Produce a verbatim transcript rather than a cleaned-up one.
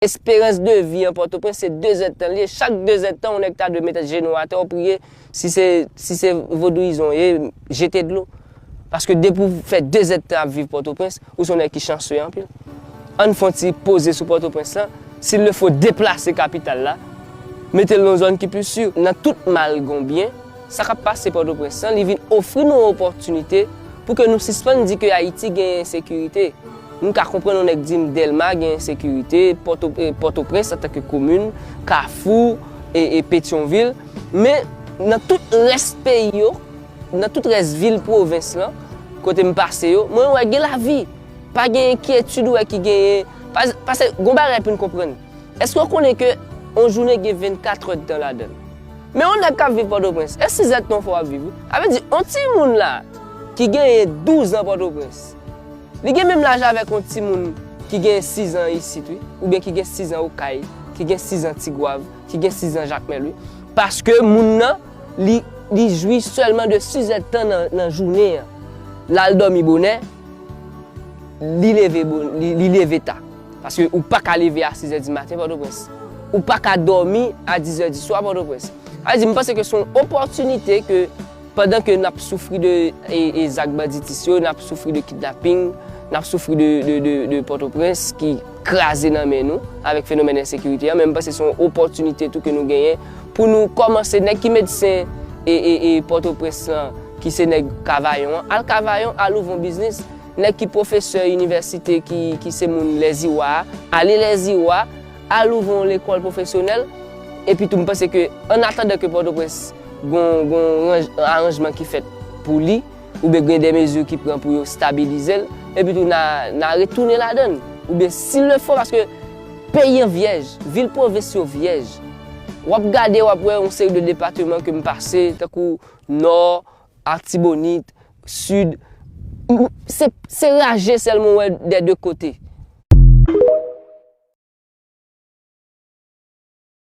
Esperans de vi an Pòtoprens se de zèdtan li ye. Chak de zèdtan, yon nèg ta dwe met jenou atè, w priye. Si se, si se vodouyizan w ye, jete dlo. Paske depi w fè de zèdtan ap viv Pòtoprens, ou se yon nèg ki chanse anpil. Ann fè yon ti poze sou Pòtoprens lan, s'il le faut deplase kapital la, mete l nan yon zòn ki pli si. Nan tout mal gen yon byen, sa k ap pase Pòtoprens lan, li vin ofri nou yon opòtinite pou ke nou sispann di ke Ayiti gen ensekirite. M ka konprann yon nèg di m Dèlma gen ensekirite, Pòto, eh, Pòtoprens antanke komin, Kafou, e, e Petyonvil, men nan tout rès peyi yo, nan tout rès vil pwovens lan, kote m pase yo, mwen wè gen lavi. Pa gen enkyetid ou wè ki genyen. Pa, paske gon bagay pou n konprann. Èske w konnen ke yon jounen gen vennkat èdtan ladan l? Men yon nèg k ap viv Pòtoprens, e sizèdtan fò w ap viv, wi. Sa vle di, yon timoun la, ki genyen douz an Pòtoprens, li gen menm laj avèk yon timoun ki gen sizan isit, wi, oubyen ki gen sizan Okay, ki gen sizan Tigwav, ki gen sizan Jakmèl, wi. Paske moun nan, li, li jwi sèlman de sizèdtan nan, nan jounen an. L al dòmi bonè, li leve bon, li, li leve ta. Paske ou pa ka leve a sizè di maten Pòtoprens. Ou pa ka dòmi a dizè di swa Pòtoprens. Sa vle di, m panse ke se yon opòtinite ke pandan ke n ap soufri de, e, e zak banditis yo, n ap soufri de kidnaping, n ap soufri de, de, de, de Pòtoprens ki kraze nan men nou avèk fenomèn ensekirite an, men m panse se yon opòtinite tou ke nou genyen pou nou kòmanse, nèg ki medsen e, e, e Pòtoprens lan, ki se nèg Kavayon an, al Kavayon, al ouvri yon biznis. Nèg ki pwofesè inivèsite ki, ki se moun Lèziwa a, ale Lèziwa, al ouvri yon lekòl pwofesyonèl. Epi tou, m panse ke, an atandan ke Pòtoprens gon, gon ranj, aranjman ki fèt pou li, oubyen gen de mezi ki pran pou yo stabilize l, epi tou, n a, n a retounen ladan l. Oubyen, s'il le faut, paske peyi an vyèj, vil pwovens yo vyèj. W ap gade, w ap wè yon seri de depatman ke m pase, tankou Nò, Artibonit, Sid, se, se raje sèlman w wè dè de kote.